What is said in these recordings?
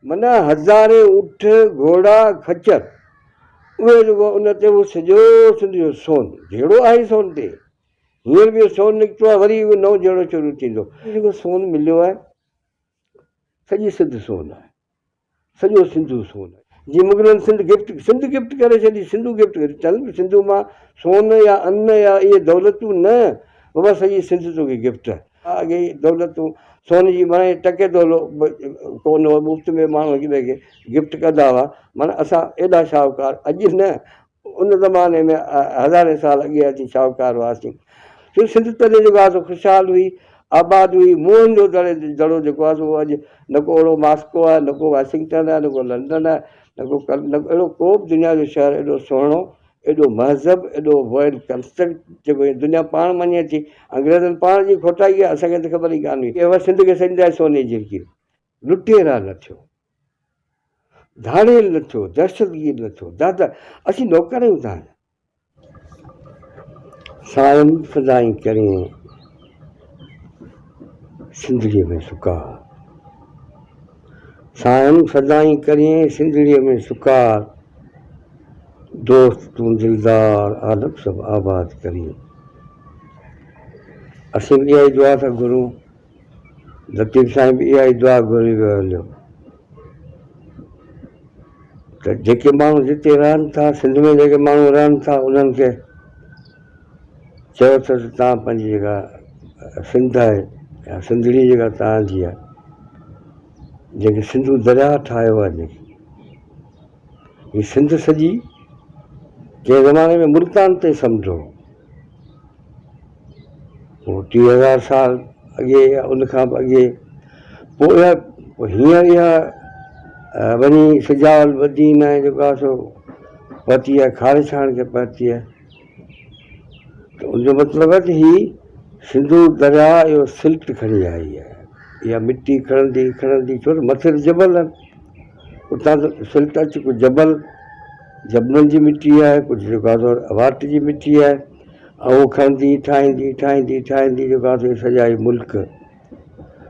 معنيٰ هزارين اٺ، گهوڙا، خچر، اهي رڳو ان تي هو سڄو سنڌ جو سون، جهيڙو آهي ئي سون تي. هينئر به اهو سون نڪتو آهي، وري اهو نئون جهيڙو شروع ٿيندو. جيڪو سون مليو آهي، سڄي سنڌ سون آهي. سڄو سنڌو سون آهي. جيئن مغلن سنڌ گفٽ سنڌ گفٽ ڪري ڇڏي، سنڌو گفٽ ڪري چل سنڌو مان سون يا ان يا اهي دولتون نه بابا سڄي سنڌ توکي گفٽ آهي. اڳي ئي دولتون سون جي معنيٰ ٽڪي تولو به ڪونه هو مفت ۾ ماڻهو هڪ ٻئي کي گفٽ ڪندا هئا معنيٰ اسان ايڏا شاهوڪار اڄ نه ان زماني ۾ هزارين سال اڳي اسين شاهوڪار هئاسين. سو سنڌ تڏهن جيڪو آهي سو خوشحال هئي، آباد هئي، موهن جو دڙي دڙو جيڪو آهي سو اڄ نه ڪو اهڙو ماسڪو آهي، نه ڪو واشنگٽن آهي، نه ڪو لنڊن آهي، نه ڪو نه اهڙو ڪو به دنيا جو شهر ايڏو سهڻو، ايڏو مهذب، ايڏو ويل ڪنسٽرڪٽ جيڪو هي دنيا پاڻ مڃي ٿي. انگريزن پاڻ جي کوٽائي آهي، اسان کي ته خبر ئي ڪانه هئي. اها سنڌ کي سڏيندا آهن سوني جهرڪي. لٽيرا نه ٿيو. ڌاڙيل نه ٿيو، دهشتگير نه ٿيو، دادا اسين نوڪر آهيون توهان جا. سائين سدائين ڪرين سنڌڙيء ۾ سڪار. سائين سدائين ڪرين سنڌڙيء ۾ سڪار. دوست تون دلدار عالم سڀ آباد ڪرين. اسين به اها ئي دعا ٿا گهرون. لطيف سائين به اها ئي دعا گهري ويو هليو ته جيڪي ماڻهو جتي رهن ٿا سنڌ ۾ جيڪي ماڻهو رهن ٿا انهن کي چيو اٿس تان پنهنجي جيڪا سنڌ آهي يا سنڌڙي جيڪا تان جي آهي جيڪي سنڌو درياهه ٺاهيو آهي جيڪي هي سنڌ سڄي ڪنهن زماني ۾ ملتان تي سمجهو پوء 3000 سال اڳي يا ان کان به اڳي پوء اها هينئر اها وڃي سجاول بدين ۽ جيڪو آهي سو پهتي آهي کاري ڇاڻ کي پهتي آهي ته ان جو مطلب آهي ته هي سنڌو درياء اهو سلٽ کڻي آئي آهي اها مٽي کڻندي کڻندي ڇو ته مٿي ته جبل آهن اتان ته سلٽ اچي ڪجهه جبل جبلن جي مٽي آهي ڪجهه جيڪو آهي سو واٽ جي مٽي آهي ۽ اهو کڻندي ٺاهيندي ٺاهيندي ٺاهيندي جيڪو آهي سو سڄا هي ملڪ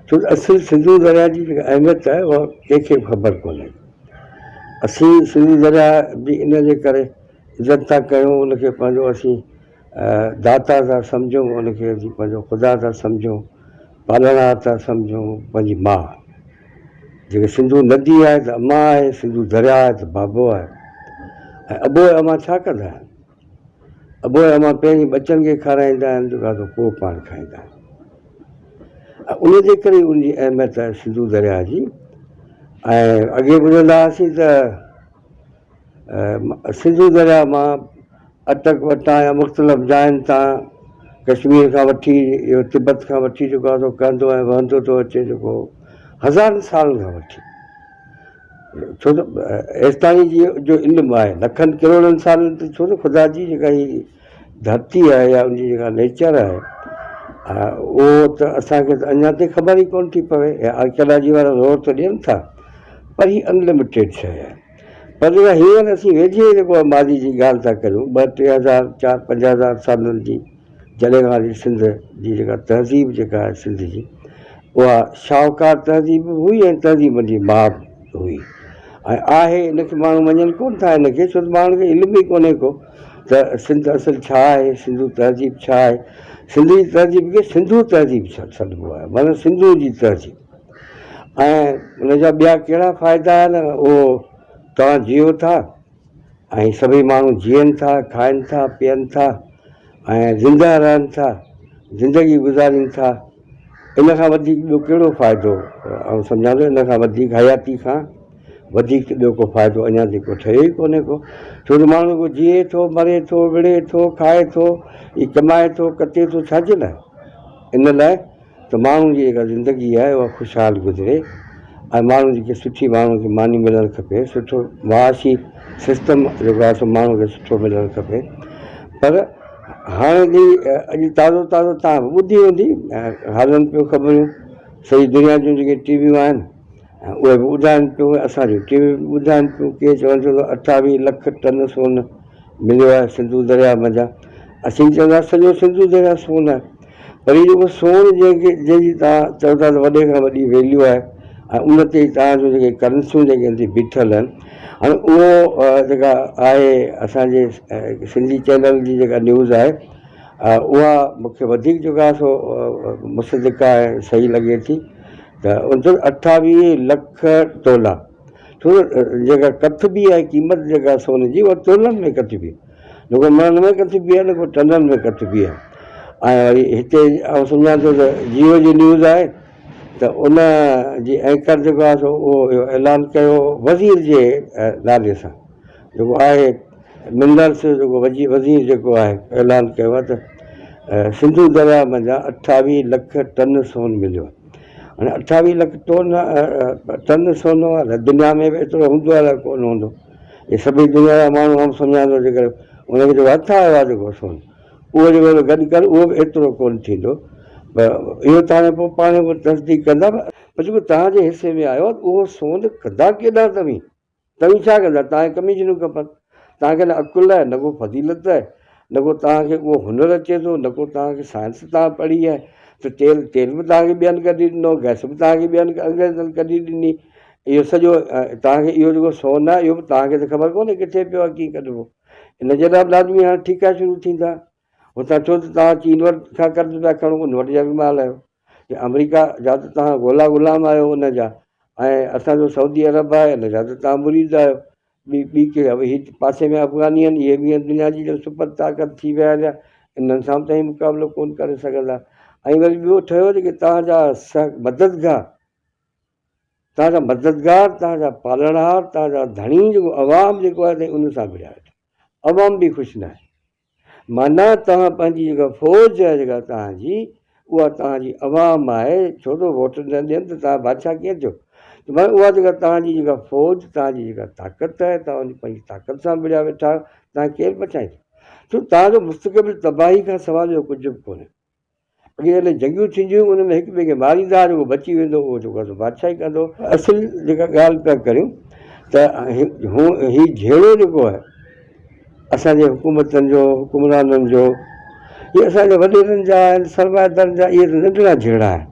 ڇو ته اصل سنڌو درياء جي جيڪا اهميت آهي اها ڪنهن کي به خبر ڪونهي اسين سنڌو درياء جي ان جي ڪري عزت ٿا ڪيون ان کي پنهنجو اسين داتا ٿا سمجهون ان کي اسين پنهنجو خدا ٿا سمجهون پالڻهار ٿا سمجهون پنهنجي ماء جيڪي سنڌو ندي آهي ته امان آهي سنڌو درياء آهي ته بابو آهي ۽ ابو ۽ امان ڇا ڪندا آهن ابو ۽ امان پهرين ٻچن کي کارائيندا آهن جيڪو آهي پوء پاڻ کائيندا آهن ۽ ان جي ڪري ان جي اهميت آهي سنڌو درياء جي ۽ اڳي ٻڌندا هئاسين ته سنڌو درياء مان اٽڪ وٽان يا مختلف جاين تان ڪشمير کان وٺي اهو تبت کان وٺي جيڪو آهي سو ڪهندو ۽ وهندو ٿو اچي جيڪو هزارن سالن کان وٺي ڇو ته ايستائين جي جو علم آهي لکن ڪروڙن سالن ته ڇو ته خدا جي جيڪا هي ڌرتي آهي يا ان جي جيڪا نيچر آهي اهو ته اسانکي ته اڃا تائين خبر ئي ڪونه ٿي پوي آرڪيالاجي وارا زور ته ڏين ٿا پر هي انلميٽيڊ شيء آهي پر جيڪا هينئر اسين ويجهي جيڪو آهي ماضي جي ڳالهه ٿا ڪريون ٻه ٽي هزار چار پنج هزار سالن جي جڏهن کان وٺي سنڌ جي جيڪا تهذيب جيڪا آهي سنڌ جي اها شاهوڪار تهذيب به هئي ۽ تهذيبن جي ماء به هئي ۽ آهي ان کي ماڻهو مڃن ڪونه ٿا ان کي ڇو ته ماڻهن کي علم ئي ڪونهي ڪو ته سنڌ اصل ڇا آهي سنڌو تهذيب ڇا آهي سنڌ جي تهذيب کي سنڌو تهذيب سڏبو آهي معنيٰ سنڌو جي تهذيب ۽ ان جا ٻيا ڪهڙا فائدا آهن اهو توهان جيئو ٿا ۽ سڀئي ماڻهو جيئن ٿا، کائن ٿا، پيئن ٿا ۽ زنده رهن ٿا، زندگي گذارين ٿا، ان کان وڌيڪ ٻيو ڪهڙو فائدو؟ آئون سمجهان ٿو ان کان وڌيڪ حياتي کان وڌيڪ ٻيو ڪو فائدو اڃا تائين ڪو ٺهيو ئي ڪونهي ڪو، ڇو ته ماڻهو رڳو جيئي ٿو، مري ٿو، وڙهي ٿو، کائي ٿو، هي ڪمائي ٿو، ڪتي ٿو، ڇا جي لاء؟ ان لاء ته ماڻهو جي جيڪا زندگي آهي اها خوشحال گذري ۽ ماڻهو جيڪي سٺي ماڻهو کي ماني ملڻ کپي سٺو معاشي سسٽم جيڪو آهي سو ماڻهو کي سٺو ملڻ کپي پر هاڻي جي اڄ تازو تازو تان به ٻڌي هوندي هلن پيون خبرون سڄي دنيا جون جيڪي ٽي ويون آهن اهي به ٻڌائن پيون اسان جون ٽي ويون به ٻڌائن پيون ڪي چون ٿيون ته 28 لک ٽن سون مليو آهي سنڌو درياء منجهان اسين چوندا سڄو سنڌو درياء سون آهي پر هي جيڪو سون جنهن کي جنهن جي توهان چئو ٿا ته وڏي کان وڏي ويليو آهي ۽ ان تي ئي توهان جون جيڪي ڪرنسيون جيڪي آهن سي بيٺل آهن. هاڻي اهو جيڪا آهي اسان جي سنڌي چينل جي جيڪا نيوز آهي اها مون کي وڌيڪ جيڪو آهي سو مصدقه ۽ صحيح لڳي ٿي ته ان جو 28 لک تولا ڇو جيڪا ڪٿبي آهي قيمت جيڪا سون جي اها تولن ۾ ڪٿبي نه ڪو مڻن ۾ ڪٿبي آهي نه ڪو ٽنن ۾ ڪٿبي آهي ۽ وري هتي آئون سمجهان ٿو ته جيو جي نيوز آهي ته ان جي اينڪر جيڪو آهي سو اهو اهو اعلان ڪيو وزير جي نالي سان جيڪو آهي منرلس جو جيڪو وزير جيڪو آهي اعلان ڪيو آهي ته سنڌو درياء منجهان 28 لک ٽن سون مليو آهي. هاڻي 28 لک ٽن سون آهي دنيا ۾ به ايترو هوندو آهي ڪونه هوندو. اهي سڀئي دنيا جا ماڻهو آئون سمجهان ٿو جيڪر ان کي جيڪو هٿ آيو آهي جيڪو سون اهو جيڪو گڏ ڪر اهو به ايترو ڪونه ٿيندو. پر اهو ته هاڻي پوء پاڻ به تصديق ڪندا پر جيڪو توهان جي حصي ۾ آيو آهي اهو سون ڪندا ڪيڏانهن توهين؟ توهين ڇا ڪندا؟ توهان کي ڪميشنون کپن. توهان کي نه عقل آهي، نه ڪو فضيلت آهي، نه ڪو توهان کي اهو هنر اچي ٿو، نه ڪو توهان کي سائنس توهان پڙهي آهي ته تيل تيل به توهان کي ٻين ڪڍي ڏنو، گئس به توهان کي ٻين انگريزن ڪڍي ڏني. اهو سڄو توهان کي اهو جيڪو سون آهي اهو به توهان کي ته خبر ڪونهي ڪٿي پيو آهي ڪيئن ڪڍبو. ان جي لاء به لازمي هاڻي ٺيڪا شروع ٿيندا. هتان ڇو ته توهان چين وٽ کان قرض پيا کڻو، ان وٽ يرغمال آهيو. جي آمريڪا جا ته توهان گولا غلام آهيو ان جا ۽ اسان جو سعودي عرب آهي ان جا ته توهان مريد آهيو. ٻي ٻي ڪهڙي هي پاسي ۾ افغاني آهن اهي به دنيا جي جو سپر طاقت ٿي ويا هليا انهن سان به توهين مقابلو ڪونه ڪري سگهندا. ۽ وري ٻيو ٺهيو جيڪي توهان جا مددگار توهان جا مددگار توهان جا پالڻهار توهان جا ڌڻي جيڪو عوام جيڪو آهي ان سان وڙهيا ويٺا عوام به خوش ناهي. معنيٰ توهان پنهنجي جيڪا فوج آهي جيڪا توهان جي اها توهان جي عوام آهي ڇو ته ووٽ نه ڏين ته توهان بادشاهه ڪيئن ٿيو ته معنيٰ اها جيڪا توهان جي جيڪا فوج توهان جي جيڪا طاقت آهي توهان ان پنهنجي طاقت سان وڙهيا ويٺا آهيو توهان کي ڪير بچائيندو ڇو توهان جو مستقبل تباهي کان سواء ٻيو ڪجهه به ڪونهي. اڳي جڏهن جنگيون ٿينديون هيون ان ۾ هڪ ٻئي کي ماريندا هئا جيڪو بچي ويندو اهو جيڪو آهي سو بادشاهي ڪندو. اصل جيڪا ڳالهه پيا ڪريون ته هي جهيڙو جيڪو آهي اسان جي حڪومتن جو حڪمرانن جو هي اسان جي وڏيرن جا آهن سرمائيدارن جا اهي ته ننڍڙا جهيڙا آهن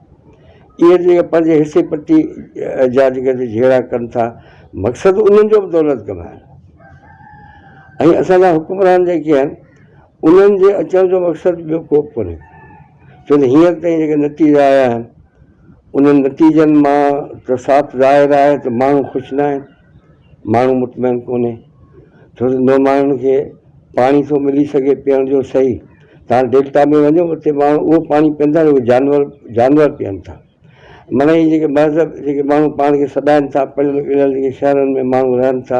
اهي جيڪي پنهنجي حصي پتي جا جيڪي جهيڙا ڪن ٿا مقصد انهن جو به دولت ڪمائڻ ۽ اسان جا حڪمران جيڪي آهن انهن جي اچڻ جو مقصد ٻيو ڪو به ڪونهي، ڇو ته هينئر تائين جيڪي نتيجا آيا آهن، انهن نتيجن مان ته صاف ظاهر آهي ته ماڻهو خوش نه آهن، ماڻهو مطمئن ڪونهي، ڇو ته نه ماڻهن کي پاڻي ٿو ملي سگهي پيئڻ جو صحيح، توهان ڊيلٽا ۾ وڃو اتي ماڻهو اهو پاڻي پيئن ٿا جيڪو جانور جانور پيئن ٿا. معنيٰ هي جيڪي مهذب جيڪي ماڻهو پاڻ کي سڏائن ٿا، پڙهيل ڳڙهيل جيڪي شهرن ۾ ماڻهو رهن ٿا،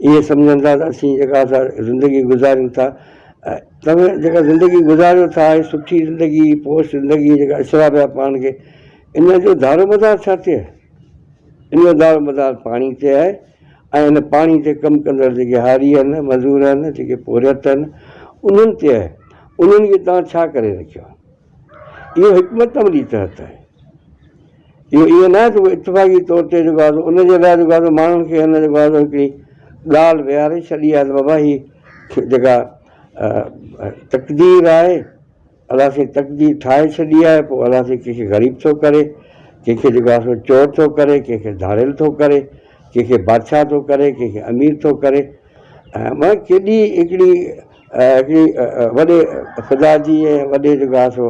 اهي سمجهن ٿا ته اسين جيڪا سا زندگي گذاريون ٿا، توهين جيڪا زندگي گذاريو ٿا، هي سٺي زندگي، پوش زندگي جيڪا اشراف پيا پاڻ کي، ان جو دارومدار ڇا تي آهي؟ ان جو دارومدار پاڻي تي آهي ۽ ان پاڻي تي ڪم ڪندڙ جيڪي هاري آهن، مزور آهن، جيڪي پورهيت آهن، انهن تي آهي. انهن کي توهان ڇا ڪري رکيو آهي؟ اهو حڪمت عملي تحت آهي. اهو ائين ناهي ته اتفاقي طور تي جيڪو آهي ان جي لاء جيڪو آهي ماڻهن کي هن جيڪو آهي هڪڙي ڳالهه ويهاري ڇڏي آهي ته بابا هي جيڪا تقدير آهي الله سائين تقدير ٺاهي ڇڏي آهي پوء الله سائين ڪنهن کي غريب ٿو ڪري ڪنهن کي جيڪو آهي سو چور ٿو ڪري ڪنهن کي ڌاڙيل ٿو ڪري ڪنهن کي بادشاهه ٿو ڪري ڪنهن کي امير ٿو ڪري ۽ معنيٰ ڪيڏي هڪڙي هڪڙي وڏي خدا جي ۽ وڏي جيڪو آهي سو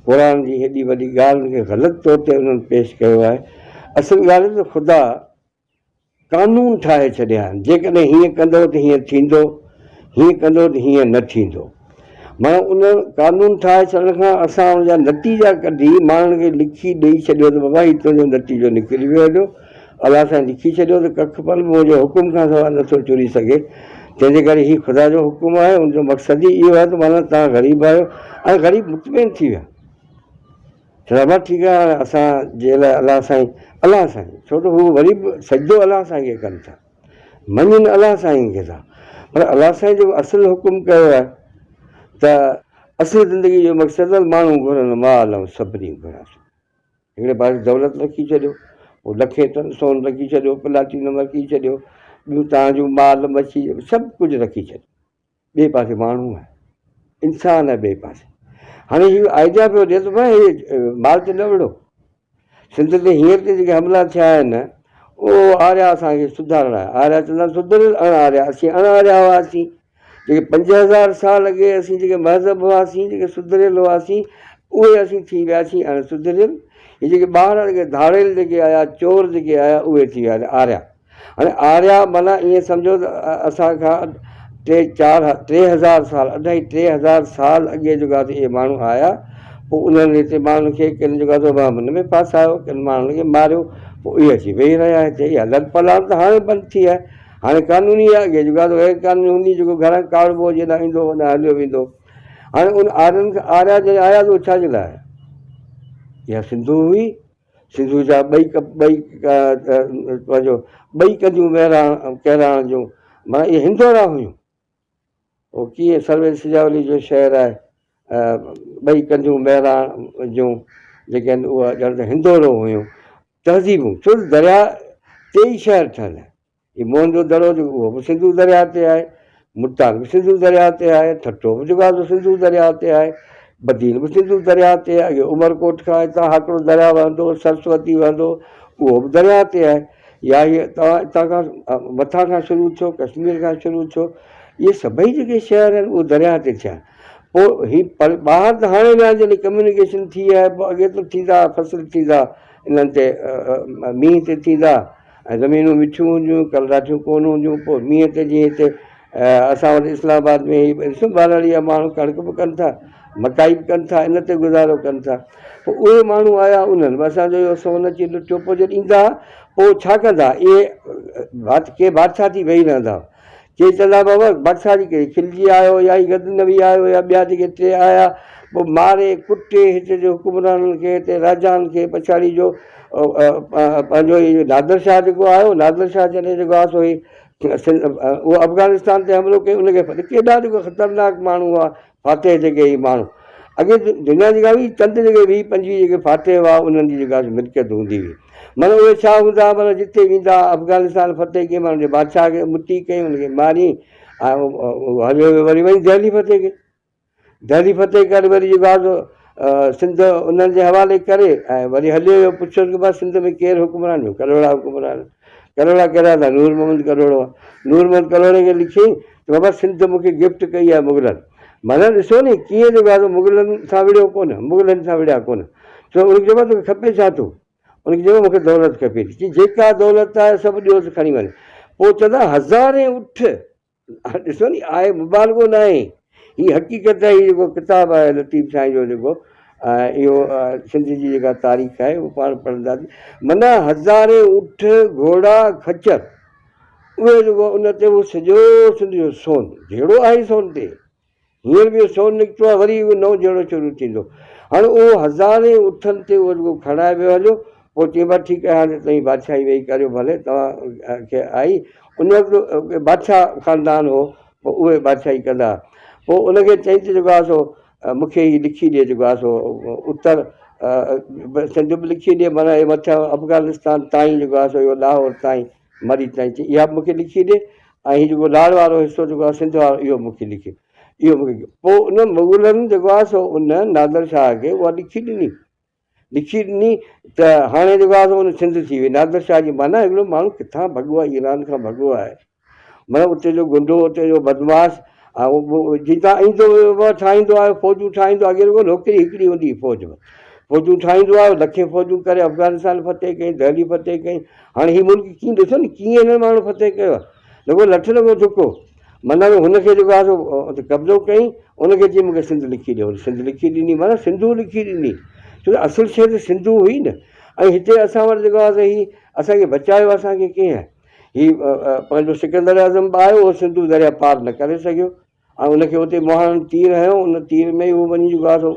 قرآن جي هيڏي وڏي ڳالهه ان کي غلط طور تي انهن پيش ڪيو آهي. اصل ڳالهه ته خدا قانون ٺاهي ڇڏيا آهن، جيڪڏهن هيئن ڪندؤ ته هيئن ٿيندو، هيئن ڪندؤ ته هيئن نه ٿيندو. معنيٰ ان قانون ٺاهي ڇڏڻ کان اسان ان جا نتيجا ڪڍي ماڻهن کي لکي ڏيئي ڇڏيو ته بابا هي تنهنجو نتيجو نڪري ويو هليو. الله سائين لکي ڇڏيو ته ڪک پل به منهنجي حڪم کان سواء نٿو چري سگهي. تنهن جي ڪري هي خدا جو حڪم آهي، ان جو مقصد ئي اهو آهي ته معنيٰ توهان غريب آهيو ۽ غريب مطمئن ٿي ويا. چيو بابا ٺيڪ آهي هاڻي اسان جي لاء الله سائين الله سائين ڇو ته هو وري به سجدو الله سائين کي ڪن ٿا. مڃين الله سائين کي ٿا پر الله سائين جيڪو اصل حڪم ڪيو آهي ته اصل زندگي جو مقصد آهي ماڻهو گهرن مال ۽ سڀني گهران سو هڪڙي پاسي دولت رکي ڇڏيو پوء لکين ٽن سون رکي ڇڏيو پلاٽينم رکي ڇڏيو ٻيون توهان جون مال مڇي سڀ ڪجهه رکي ڇڏيو ٻئي پاسي ماڻهو آهي انسان آهي ٻئي پاسي هاڻي هي آئيڊيا پيو ڏئي ته ڀاء هي مال تي نه وڙهو. سنڌ تي هينئر تائين جيڪي حملا ٿيا آهن، اهو آريا اسان کي سڌارڻ آيا. آريا چوندا آهن سڌريل اڻ آريا. اسين اڻ آريا هئاسين. جيڪي 5000 سال اڳي اسين جيڪي مهذب هئاسين، جيڪي سڌريل هئاسين، اهي اسين ٿي وياسين اڻ سڌريل. هي جيڪي ٻاهران جيڪي ڌاڙيل جيڪي آيا، چور جيڪي آيا، اهي ٿي ويا آريا. هاڻي آريا معنيٰ ائين سمجهو ته اسان کان ٽي چار 3000 سال اڍائي 3000 سال اڳي جيڪو آهي اهي ماڻهو آيا پوء انهن هتي ماڻهن کي ڪن جيڪو آهي وهمن ۾ ڦاسايو ڪن ماڻهن کي ماريو پوء اهي اچي ويهي رهيا هتي اها لڏپلاڻ ته هاڻي بند ٿي آهي هاڻي قانوني آهي اڳي جيڪو آهي غير قانوني هوندي جيڪو گهران ڪاڙبو جيڏانهن ايندو هوڏانهن هليو ويندو هاڻي ان آرين کان آريا جڏهن آيا ته اهو ڇا جي لاء آيا اها سنڌو هئي سنڌوء جا ٻئي ٻئي پنهنجو ٻئي ڪنڌيون مهراڻ ڪهراڻ جون معنيٰ اهي هندورا هيون. اهو ڪيئن سرويچ سجاولي جو شعر آهي ٻئي ڪنڌيون مهراڻ جون جيڪي آهن اهي ڄڻ ته هندورو هيون تهذيبون ڇو ته درياء تي ئي شهر ٺهيل آهن. هي موهن جو دڙو جيڪو اهو به سنڌو درياء تي آهي، ملتان به سنڌو درياء تي آهي، ٺٽو به جيڪو آهي سو سنڌو درياء تي آهي، بدين به سنڌو درياء تي آهي، اڳي عمرڪوٽ کان هتان هاڪڙو درياء وهندو هو، سرسوتي وهندو هو، اهو به درياء تي آهي. يا هي توهان هتان کان مٿان کان شروع ٿيو، ڪشمير کان شروع ٿيو، اهي سڀئي جيڪي شهر آهن اهي درياء تي ٿيا. پوء هي ٻاهر ته هاڻي ويا جڏهن ڪميونيڪيشن ٿي آهي، پوء اڳي ته ٿيندا فصل ٿيندا انهن تي مينهن تي ٿيندا. ۽ زمينون مٺيون هونديون، ڪلراٺيون ڪونه هونديون، پوء مينهن تي جيئن هتي اسان وٽ اسلام آباد ۾ هي ڏسو ٻهراڙي جا ماڻهو ڪڻڪ به ڪن ٿا، مڪائي به ڪن ٿا، ان تي گذارو ڪن ٿا. پوء اهي ماڻهو آيا انهن به اسان جو اهو سون اچي لٽيو، پوء جڏهن ايندا پوء ڇا ڪندا اهي ڪي بادشاهه ٿي ويهي رهندا هئا. ڪي چوندا بابا بادشاهه جي ڪهڙي خلجي آيو يا هي غزنوي آيو يا ٻيا جيڪي ٽي آيا پوء ماري ڪٽي هتي جي حڪمرانن کي هتي راجائن کي پڇاڙي جو پنهنجو هي نادر شاهه جيڪو آيو نادر شاهه جڏهن جيڪو آهي سو هي اهو افغانستان تي حملو ڪيو ان کي ڪيڏا جيڪو خطرناڪ ماڻهو هئا فاتح جيڪي هي ماڻهو اڳي دنيا جيڪا هئي چند جيڪي 20 25 جيڪي فاتح هئا انهن جي جيڪا ملڪيت هوندي هئي معنيٰ اهي ڇا هوندا هئا معنيٰ جتي ويندا هئا افغانستان فتح ڪئي معنيٰ ان جي بادشاهه کي مٽي ڪئي ان کي ماري ۽ هليو ويو وري وڃي دهلي فتح ڪئي دهلي فتح ڪري وري جيڪو آهي سو سنڌ انهن جي حوالي ڪري ۽ وري هليو ويو پڇيو ته بس سنڌ ۾ ڪير حڪمران جو ڪلهوڙا حڪمران ڪلهوڙا ڪهڙا ٿا نور محمد ڪلهوڙو نور محمد ڪلهوڙي کي لکيائين ته بابا سنڌ مون کي گفٽ ڪئي آهي مغلن. معنيٰ ڏسو ني ڪيئن جيڪو آهي سو مغلن سان وڙهيو ڪونه، مغلن سان وڙهيا ڪونه. ڇو ان کي چيو بابا توکي کپي ڇا ٿو؟ ان کي چيو مون کي دولت کپي ٿي. چي جيڪا دولت آهي سڀ ڏيوس کڻي وڃ. پوء چوندا هزارين اٺ. ڏسو ني آهي مبالغو ناهي هي حقيقت آهي هي جيڪو ڪتاب آهي لطيف سائين جو جيڪو اهو سنڌ جي جيڪا تاريخ آهي اهو پاڻ پڙهنداسين. معنيٰ هزارين اٺ، گهوڙا، خچر. اهي رڳو ان تي هو سڄو سنڌ جو سون جهيڙو آهي سون تي هينئر به سون نڪتو آهي وري اهو نئون جهيڙو شروع ٿيندو هاڻي اهو هزارين اٺن تي اهو رڳو کڻائي ويو هليو پوء چئي بس ٺيڪ آهي هاڻي توهين بادشاهي ويهي ڪريو ڀلي توهان کي آئي ان وقت بادشاهه خاندان هو پوء اهي بادشاهي ڪندا پوء ان کي چئي ته جيڪو آهي سو مون کي هي لکي ڏي جيڪو آهي سو اتر سنڌ به لکي ڏي معنيٰ هي مٿان افغانستان تائين جيڪو آهي سو اهو لاهور تائين مري تائين چي اها به مون کي لکي ڏي ۽ هي جيڪو لاڙ وارو حصو جيڪو آهي سنڌ وارو اهو مون کي لکي اهو مون کي پوء ان مغلن جيڪو آهي سو ان نادر شاهه کي اها لکي ڏني لکي ڏني ته هاڻي جيڪو آهي سو ان سنڌ ٿي وئي نادر شاهه جي معنيٰ هڪڙو ماڻهو ڪٿان ڀڳو آهي ايران کان ڀڳو آهي معنيٰ اتي جو گنڊو اتي جو بدمعاش ۽ جتان ايندو ويو ٺاهيندو آيو فوجون ٺاهيندو اڳي رڳو نوڪري هڪڙي هوندي هئي فوج ۾ فوجون ٺاهيندو آيو لکين فوجون ڪري افغانستان فتح ڪئي دهلي فتح ڪئي هاڻي هي ملڪ ڪيئن ڏسو نه ڪيئن هنن ماڻهن فتح ڪيو آهي رڳو لٺ رڳو ڌڪو معنيٰ هن کي جيڪو آهي سو قبضو ڪيائين ان کي چيائين مون کي سنڌ لکي ڏيو سنڌ لکي ڏني معنيٰ سنڌو لکي ڏني ڇو ته اصل شيء ته سنڌو هئي نه ۽ هتي اسان وٽ جيڪو آهي سو هي اسان کي بچايو اسان کي ڪنهن آهي هي پنهنجو سڪندر اعظم به آيو اهو سنڌو درياء پار نه ڪري سگهيو ۽ ان کي اتي مهاڻن تير هنيو ان تير ۾ ئي هو وڃي جيڪو آهي سو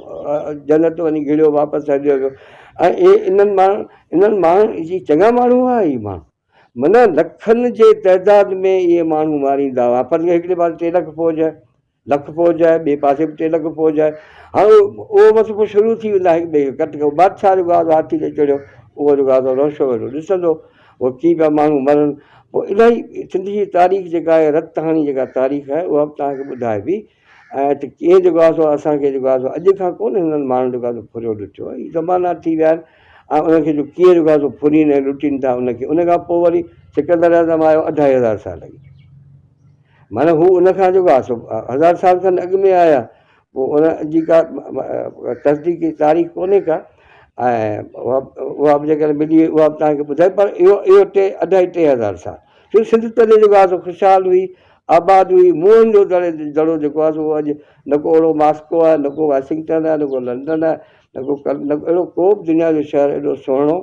جنت وڃي گهڙيو واپس هليو ويو ۽ اهي انهن ماڻهن انهن ماڻهن جي چڱا ماڻهو هئا هي ماڻهو معنيٰ لکن جي تعداد ۾ اهي ماڻهو ماريندا هئا پر هڪڙي پاسي 3 لک فوج لک فوج آهي، ٻئي پاسي به 3 لک فوج آهي. هاڻ اهو بس پوء شروع ٿي ويندا هڪ ٻئي کي ڪٽ ڪيو. بادشاهه جيڪو آهي سو هاٿي تي چڙهيو، اهو جيڪو آهي سو روشو ويٺو ڏسندو، اهو ڪيئن پيا ماڻهو مرن. پوء الاهي سنڌ جي تاريخ جيڪا آهي، رت هاڻي جيڪا تاريخ آهي، اها به توهان کي ٻڌائبي ۽ ته ڪيئن جيڪو آهي سو اسان کي جيڪو آهي سو اڄ کان ڪونه هنن ماڻهن جيڪو آهي سو ڦريو لٽيو آهي. هي زمانا ٿي ويا آهن. ۽ انهن کي جو ڪيئن جيڪو آهي سو ڦرين ۽ لٽين ٿا ان کي ان کان پوء وري سڪندر اعظم آيو اڍائي هزار سال اڳ معنيٰ هو ان کان جيڪو آهي سو هزار سال کن اڳ ۾ آيا پوء ان جي ڪا تصديقي تاريخ ڪونهي ڪا ۽ اها به جيڪڏهن ملي وئي اها به توهان کي ٻڌائي پر اهو اهو ٽي اڍائي 3000 سال ڇو سنڌ تڏهن جيڪو آهي سو خوشحال هئي آباد هئي موهن جو دڙي دڙو جيڪو آهي سو اڄ نه ڪو اهڙو ماسڪو آهي نه ڪو واشنگٽن آهي نه ڪو لنڊن آهي نه ڪو نه اهڙو ڪو به دنيا جو شهر ايڏو سهڻو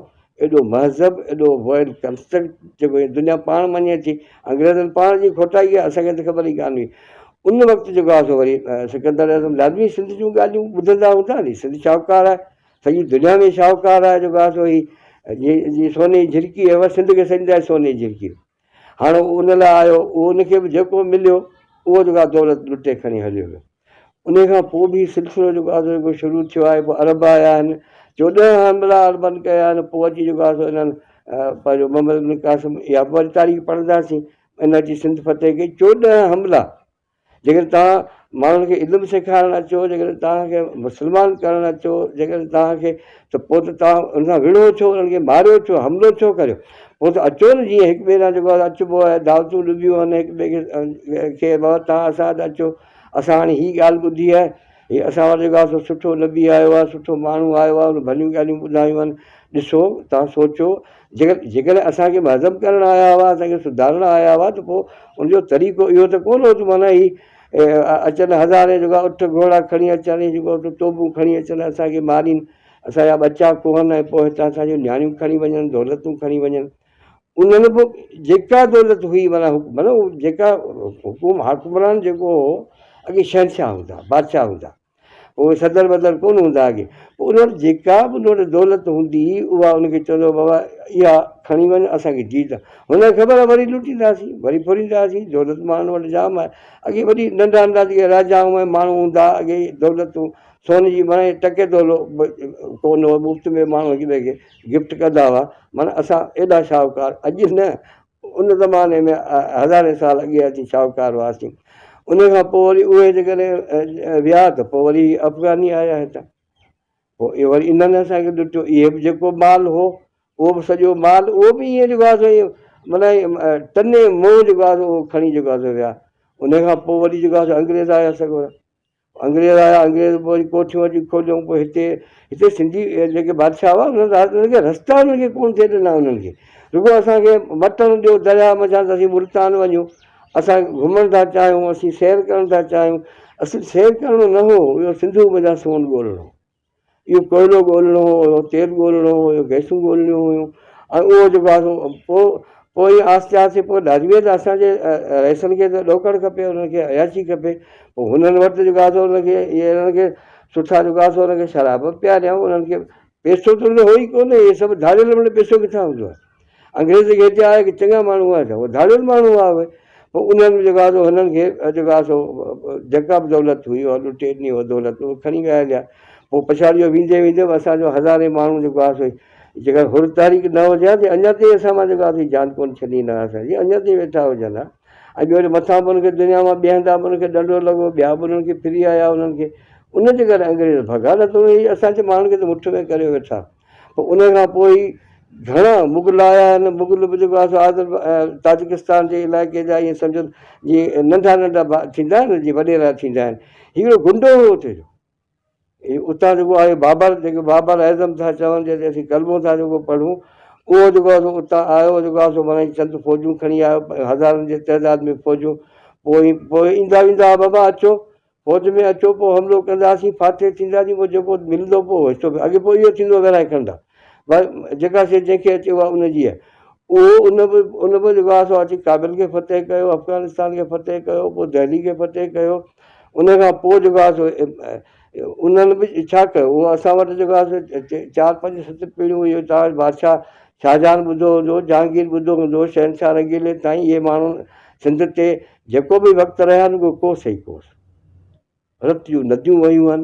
ايڏو مهذب ايڏو ويل ڪنسٽرڪٽ جيڪو دنيا پاڻ مڃي ٿي انگريزن پاڻ جي کوٽائي آهي اسان کي ته خبر ئي ڪانه هئي ان وقت جيڪو آهي سو وري سڪندر اعظم لازمي سنڌ جون ڳالهيون ٻڌندا هوندا ني سنڌ شاهوڪار آهي سڄي دنيا ۾ شاهوڪار آهي جيڪو آهي سو هي جي سوني جي جهرڪي آهي اها سنڌ کي سڏيندا آهن سوني جي جهرڪي هاڻ هو ان لاء آيو، اهو ان کي به جيڪو مليو، اهو جيڪو آهي دولت لٽي کڻي هليو ويو. انهيء کان پوء به هي سلسلو جيڪو آهي سو جيڪو شروع ٿيو آهي، پوء عرب آيا آهن، 14 حملا عربن ڪيا آهن، پوء اچي جيڪو آهي سو انهن پنهنجو محمد بن قاسم اها به وري تاريخ پڙهنداسين، ان اچي سنڌ فتح ڪئي، 14 حملا جيڪڏهن توهان ماڻهن کي علم سيکارڻ اچو، جيڪڏهن توهان کي مسلمان ڪرڻ اچو، جيڪڏهن توهان کي ته پوء ته توهان ان سان وڙهو ڇو، انهن کي ماريو ڇو، حملو ڇو ڪريو؟ پوء ته اچو نه جيئن هڪ ٻئي ڏانهن جيڪو آهي اچبو آهي، دعوتون ڏبيون آهن هڪ ٻئي کي بابا توهان اسان وٽ اچو، اسان هاڻي هي ڳالهه ٻڌي آهي، هي اسان وٽ جيڪو آهي سو سٺو نبي آيو آهي، سٺو ماڻهو آيو آهي، ان ڀليون ڳالهيون ٻڌايون آهن، ڏسو توهان سوچو جيڪڏهن اسان کي مهذب ڪرڻ آيا هئا، اسان کي سڌارڻ آيا هئا ته پوء ان جو طريقو اهو ته ڪونه هو ته معنيٰ هي اچن هزارين جيڪا اٺ گهوڙا کڻي اچن ۽ جيڪو توبون کڻي اچن اسان کي مارين، اسان جا ٻچا ڪوهن ۽ پوء هتان اسان جون نياڻيون کڻي وڃن، دولتون کڻي وڃن. انهن به جيڪا دولت هئي معنيٰ معنيٰ جيڪا حڪوم حڪمران جيڪو هو اڳي شهنشاهه هوندا بادشاهه هوندا پوء صدر بدر ڪونه هوندا اڳي پوء ان وٽ جيڪا به ان وٽ دولت هوندي هئي اها ان کي چوندو هو بابا اها کڻي وڃ اسان کي جيت هن کي خبر آهي وري لٽينداسين وري ڦرينداسين دولت ماڻهن وٽ جام آهي اڳي وڏي ننڍا ننڍا جيڪي راجائون ۽ ماڻهو هوندا اڳي دولتون سون جي معنيٰ ٽڪي تولو به ڪونه هو مفت ۾ ماڻهو هڪ ٻئي کي گفٽ ڪندا هئا معنيٰ اسان ايڏا شاهوڪار اڄ نه ان زماني ۾ هزارين سال اڳي اسين شاهوڪار هئاسين ان کان پوء وري اهي جيڪڏهن ويا ته پوء وري افغاني آيا هتان پوء اهي وري انهن اسان کي ڏٺو اهي به جيڪو مال هو اهو به سڄو مال اهو به ائين جيڪو آهي سو ائين معنيٰ ٽني منهن جيڪو آهي سو اهو کڻي جيڪو آهي سو ويا ان کان پوء وري جيڪو آهي سو انگريز آيا سڳورا انگريز آيا، انگريز پوء وري ڪوٺيون اچي کوليون، پوء هتي هتي سنڌي جيڪي بادشاهه هئا انهن رات انهن کي رستا انهن کي ڪونه ٿي ڏنا انهن کي رڳو اسان کي مٽڻ ڏيو درياهه منجهان ته اسين ملتان وڃون اسان گهمڻ ٿا چاهيون اسين سير ڪرڻ ٿا چاهيون اصل سير ڪرڻو نه هو اهو سنڌوء منجهان سون ڳولڻو هو. اهو ڪوئلو ڳولڻو هو، اهو تيل ڳولڻو هو، اهو گئسون ڳولڻيون هيون ۽ اهو جيڪو آهي سو پوء پوء ائين آهستي آهستي پوء لازمي آهي ته اسان جي رئيسن کي ته ڏوڪڙ کپي انهن کي عياشي کپي پوء هنن وٽ جيڪو آهي سو انهن کي اهي انهن کي سٺا جيڪو آهي سو انهن کي شراب به پياريائون انهن کي پئسو ته هو ئي ڪونه اهي سڀ ڌاڙيل وٽ پئسو ڪٿان هوندو آهي انگريز جيڪي هتي آيا ڪي چڱا ماڻهو هئا ڇا؟ اهي ڌاڙيل ماڻهو هئا اهي. پوء انهن به جيڪو آهي سو هنن کي جيڪو آهي سو جيڪا به دولت هئي اها لٽي ڏني اها دولت اهي کڻي ويا هليا. پوء پڇاڙي جو ويندي ويندي به اسان جو هزارين ماڻهو جيڪو آهي سو جيڪر حر تحريڪ نه هجي ها ته اڃا تائين اسان مان جيڪو آهي سو جان ڪونه ڇڏيندا هئا اسان جي اڃا تائين ويٺا هجن ها ۽ ٻيو وري مٿان به انهن کي دنيا مان ٻئي هنڌان به انهن کي ڏنڊو لڳو ٻيا به انهن کي ڦري آيا انهن کي ان جي ڪري انگريز ڀڳا نه ته اهي اسان جي ماڻهن کي ته مٺ ۾ ڪريو ويٺا. پوء ان کان پوء هي گهڻا مغل آيا آهن، مغل به جيڪو آهي سو آذر تاجڪستان جي علائقي جا ائين سمجهو ته جيئن ننڍا ننڍا ٿيندا آهن نه جيئن وڏيرا ٿيندا آهن، هي هڪڙو گنڊو هو اتي جو، هي اتان جيڪو آهي بابر جيڪي بابر اعظم ٿا چون جنهن تي اسين ڪلمو ٿا جيڪو پڙهون اهو جيڪو آهي سو اتان آيو جيڪو آهي سو معنيٰ چند فوجون کڻي آيو هزارن جي تعداد ۾ فوجون پوء پوء ايندا ويندا هئا بابا اچو فوج ۾ اچو پوء حملو ڪنداسين، فاتح ٿينداسين، پوء جيڪو ملندو پوء حصو به اڳي پوء اهو ٿيندو ورهائي کڻندا. بس جيڪا شيء جنهن کي اچي اها ان جي آهي. اهو ان به ان به جيڪو آهي سو اچي ڪابل کي فتح ڪيو، افغانستان کي فتح ڪيو، پوء دهلي کي فتح ڪيو. ان کان پوء جيڪو آهي سو انهن به ڇا ڪيو اهو اسان وٽ جيڪو آهي سو چار پنج ست پيڙهيون اهو توهان بادشاهه شاهجهان ٻڌو هوندو، جهانگير ٻڌو هوندو، شهنشاهه رنگيلي تائين اهي ماڻهو سنڌ تي جيڪو به وقت رهيا آهن اهو ڪوس ئي ڪوس. رت جون نديون وهيون آهن.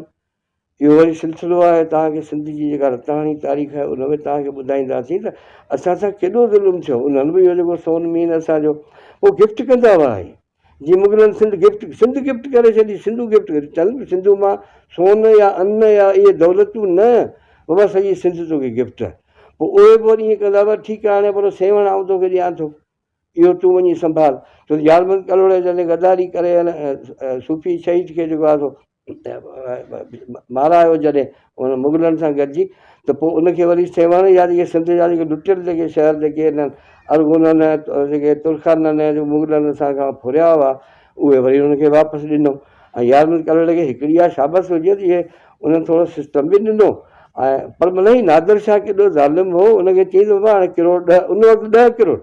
اهو وري سلسلو آهي توهان کي سنڌ جي جيڪا رتاڻي تاريخ آهي ان ۾ توهان کي ٻڌائينداسين ته اسان سان ڪيڏو ظلم ٿيو. انهن به اهو جيڪو سون مين اسان جو اهو گفٽ ڪندا هئا اهي جيئن مغلن سنڌ گفٽ سنڌ گفٽ ڪري ڇڏي سنڌو گفٽ ڪري چل سنڌو مان سون يا ان يا اهي دولتون نه بابا سڄي سنڌ توکي گفٽ آهي. پوء اهي به وري ائين ڪندا هئا، ٺيڪ آهي هاڻي پر سيوهڻ آئون توکي ڏيان ٿو، اهو تون وڃي سنڀال. ڇو ته يار محمد ڪلهوڙي جڏهن غداري ڪري هن صوفي شهيد کي جيڪو آهي سو مارايو جڏهن ان مغلن سان گڏجي ته پوء ان کي وري سيوهڻ يا جيڪي سنڌ جا جيڪي لٽيل جيڪي شهر جيڪي هنن ارغونن جيڪي ترخانن ۽ مغلن اسان کان ڦريا هئا اهي وري انهن کي واپس ڏنو ۽ يار محمد ڪلهوڙي کي هڪڙي اها شابس هجي ته اهي انهن ٿورو سسٽم به ڏنو ۽ پر ملئي نادر شاهه ڪيڏو ظالم هو ان کي چيائين ته بابا هاڻي ڪروڙ ڏهه ان وقت ڏهه ڪروڙ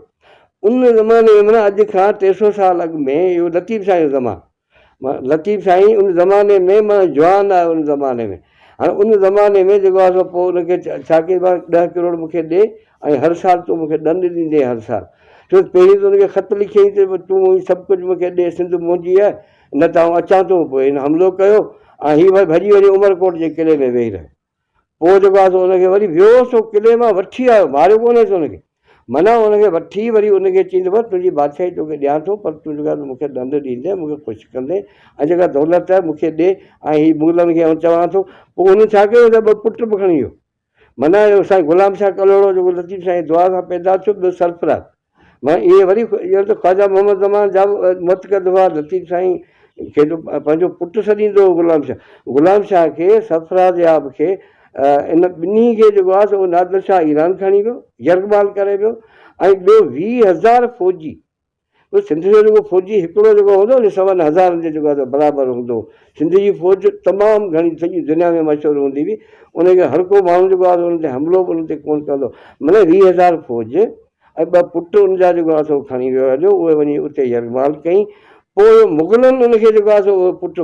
ان زماني ۾ معنيٰ اڄ کان 300 سال اڳ ۾ اهو لطيف سائين جو زمانو لطيف سائين ان زماني ۾ معنيٰ جوان آهي ان زماني ۾ هاڻي ان زماني ۾ جيڪو آهي سو پوء ان کي ڇا ڪيائين بابا ڏهه ڪروڙ مون کي ڏي ۽ هر سال تون مون کي ڏنڊ ڏيندين هر سال ڇو ته پهرين ته ان کي خط لکيائين ته تون هي سڀ ڪجهه مون کي ڏي سنڌ منهنجي آهي نه ته آئون اچان ٿو پوء هن حملو ڪيو ۽ هي وري ڀڄي وڃي عمرڪوٽ جي قلعي ۾ ويهي رهيو پوء جيڪو آهي سو ان کي وري ويو سو قلعي مان وٺي آيو ماريو ڪونهيس ان کي معنيٰ ان کي وٺي وري ان کي چيائين ته بس تنهنجي بادشاهي توکي ڏيان ٿو پر تون جيڪا مون کي ڏنڊ ڏيندين مون کي خوش ڪندين ۽ جيڪا دولت آهي مون کي ڏي ۽ هي مغلن کي آئون چوان ٿو پوء هن ڇا ڪيو ته ٻه پٽ به کڻي ويو معنيٰ اهو سائين غلام شاهه ڪلهوڙو جيڪو لطيف سائين جي دعا سان پيدا ٿيو، ٻيو سرفراز. معنيٰ اهي وري ڄڻ ته خواجه محمد زمان جا به معتقد هئا، لطيف سائين کي ته پنهنجو پٽ سڏيندو هو غلام شاهه. غلام شاهه کي، سرفراز ياب کي، ان ٻنهي کي جيڪو آهي سو نادر شاهه ايران کڻي ويو، يرغمال ڪري ويو ۽ ٻيو 20,000 فوجي پوء سنڌ جو جيڪو فوجي هڪڙو جيڪو هوندو نه سون هزارن جي جيڪو آهي سو برابر هوندو هو. سنڌ جي فوج تمام گهڻي سڄي دنيا ۾ مشهور هوندي هئي. ان کي هر ڪو ماڻهو جيڪو آهي سو ان تي حملو به ان تي ڪونه ڪندو هو. معنيٰ 20,000 فوج ۽ ٻه پٽ ان جا جيڪو آهي سو کڻي ويو هليو. اهي وڃي اتي يرغمال ڪئي. پوء مغلن ان کي جيڪو آهي سو اهي پٽ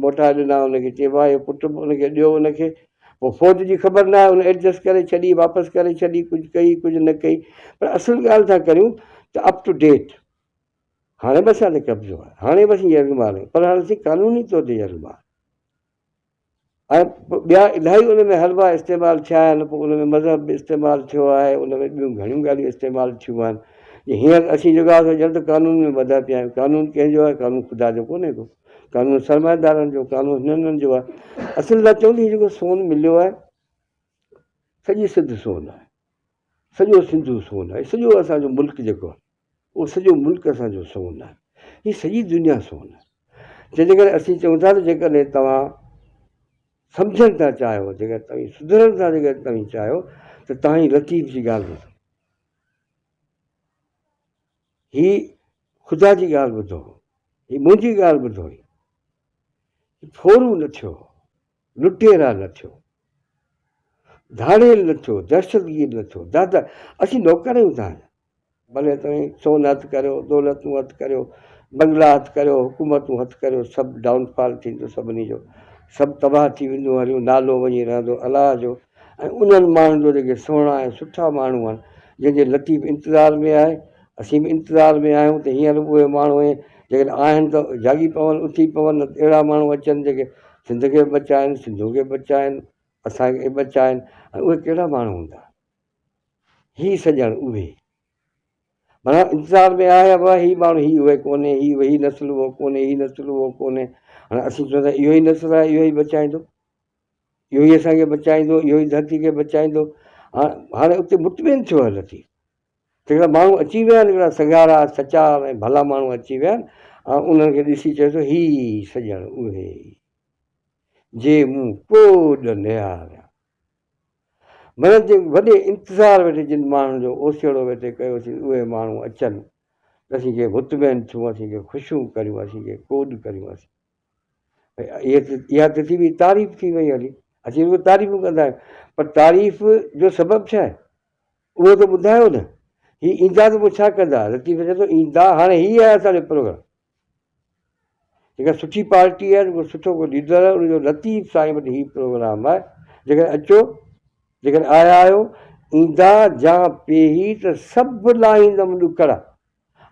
موٽائي ڏنا. ان کي چئبو آهي اهي پٽ به ان کي ڏيو ان کي. پوء فوج جي خبر ناهي ان ايڊجسٽ ڪري ڇڏي واپس ڪري ڇڏي ڪجهه ڪئي ڪجهه نه ڪئي پر اصل ڳالهه ٿا ڪريون ته اپ ٽو ڊيٽ هاڻي به اسان تي قبضو آهي هاڻي به اسين يرغمال آهيون پر هاڻي اسين قانوني طور تي يرغمال ۽ ٻيا الاهي ان ۾ حربا استعمال ٿيا آهن پوء ان ۾ مذهب به استعمال ٿيو آهي ان ۾ ٻيون گهڻيون ڳالهيون استعمال ٿيون آهن هينئر اسين جيڪو آهي ڄڻ ته قانون ۾ ٻڌا پيا آهيون قانون ڪنهن جو آهي قانون خدا جو ڪونهي ڪو قانون سرمائيدارن جو، قانون هنن جو آهي. اصل ٿا چون ته هي جيڪو سون مليو آهي، سڄي سنڌ سون آهي. سڄو سنڌو سون آهي. سڄو اسان جو ملڪ جيڪو آهي، اهو سڄو ملڪ اسان جو سون آهي. هي سڄي دنيا سون آهي. جنهن جي ڪري اسين چئون ٿا ته جيڪڏهن توهان سمجهڻ ٿا چاهيو، جيڪڏهن توهين سڌرڻ ٿا جيڪڏهن توهين چاهيو ته توهان هي لطيف جي ڳالهه ٻڌو. هي خدا جي ڳالهه ٻڌو، هي منهنجي ڳالهه ٻڌو، هي ڦورو نه ٿيو، لٽيرا نه ٿيو، ڌاڙيل نه ٿيو، دهشتگير نه ٿيو، دادا اسين نوڪر آهيون توهان جا، ڀلي توهين سون هٿ ڪريو، دولتون هٿ ڪريو، بنگلا هٿ ڪريو، حڪومتون هٿ ڪريو، سڀ ڊائون فال ٿيندو سڀني جو، سڀ تباهه ٿي ويندو هليون، نالو وڃي رهندو الله جو. ۽ انهن ماڻهن جو جيڪي سهڻا ۽ سٺا ماڻهو آهن جن جي لطيف انتظار ۾ آهي اسين به انتظار ۾ آهيون ته هينئر به اهي ماڻهو اهي جيڪڏهن آهن ته جاڳي پون اٿي پون نه ته اهڙا ماڻهو اچن جيڪي سنڌ کي به بچائن سنڌو کي به بچائن اسان کي به بچائن ۽ اهي ڪهڙا ماڻهو هوندا هي سڄڻ اهي معنيٰ انتظار ۾ آهي بابا هي ماڻهو هي اهي ڪونهي هي هي نسل اهو ڪونهي هي نسل اهو ڪونهي هاڻي اسين چون ٿا اهو ئي نسل آهي اهو ئي بچائيندو اهو ئي اسان کي بچائيندو، اهو ئي ڌرتي کي بچائيندو. هاڻي اتي مطمئن ٿيو آهي لطيف. هڪڙا ماڻهو اچي ويا آهن، هڪڙا سگهارا، سچار ۽ ڀلا ماڻهو اچي ويا آهن ۽ انهن کي ڏسي چئي ٿو، هي سڄڻ اهي ئي، جي مون ڪوڏ نهاريا. معنيٰ جي وڏي انتظار ويٺي جن ماڻهن جو اوسيئڙو ويٺي ڪيوسين، اهي ماڻهو اچن ته اسين ڪي مطمئن ٿيون، اسين ڪي خوشيون ڪريون، اسين ڪي ڪوڏ ڪريون، اسين. اها ته ٿي وئي تعريف ٿي وئي هلي اسين رڳو تعريفون ڪندا آهيون پر تعريف جو سبب ڇا آهي اهو ته ٻڌايو نه هي ايندا ته پوء ڇا ڪندا لطيف چئي ٿو ايندا هاڻي هي آهي اسان جو پروگرام جيڪا سٺي پارٽي آهي جيڪو سٺو ڪو ليڊر آهي ان جو لطيف سائين وٽ هي پروگرام آهي جيڪڏهن اچو جيڪڏهن آيا آهيو ايندا جا پيهي ته سڀ لاهيندم ڏکڙا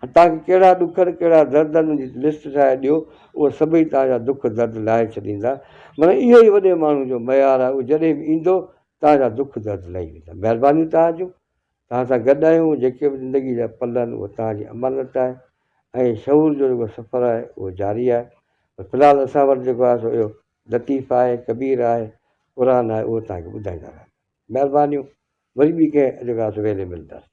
توهان کي ڪهڙا ڏکن ڪهڙا دردن جي لسٽ ٺاهي ڏيو، اهي سڀئي توهان جا دک درد لاهي ڇڏيندا. معنيٰ اهو ئي وڏي ماڻهو جو معيار آهي، اهو جڏهن به ايندو توهان جا دک درد لهي ويندا. مهربانيون توهان جون، توهان سان گڏ آهيون، جيڪي به زندگي جا پل آهن اهي توهان جي امانت آهي ۽ شعور جو جيڪو سفر آهي اهو جاري آهي. پر في الحال اسان وٽ جيڪو آهي سو اهو لطيف آهي، ڪبير آهي، قرآن آهي اهو توهان کي ٻڌائيندا رهندا. مهربانيون. وري ٻي ڪنهن جيڪو آهي سو ويلي ملنداسين.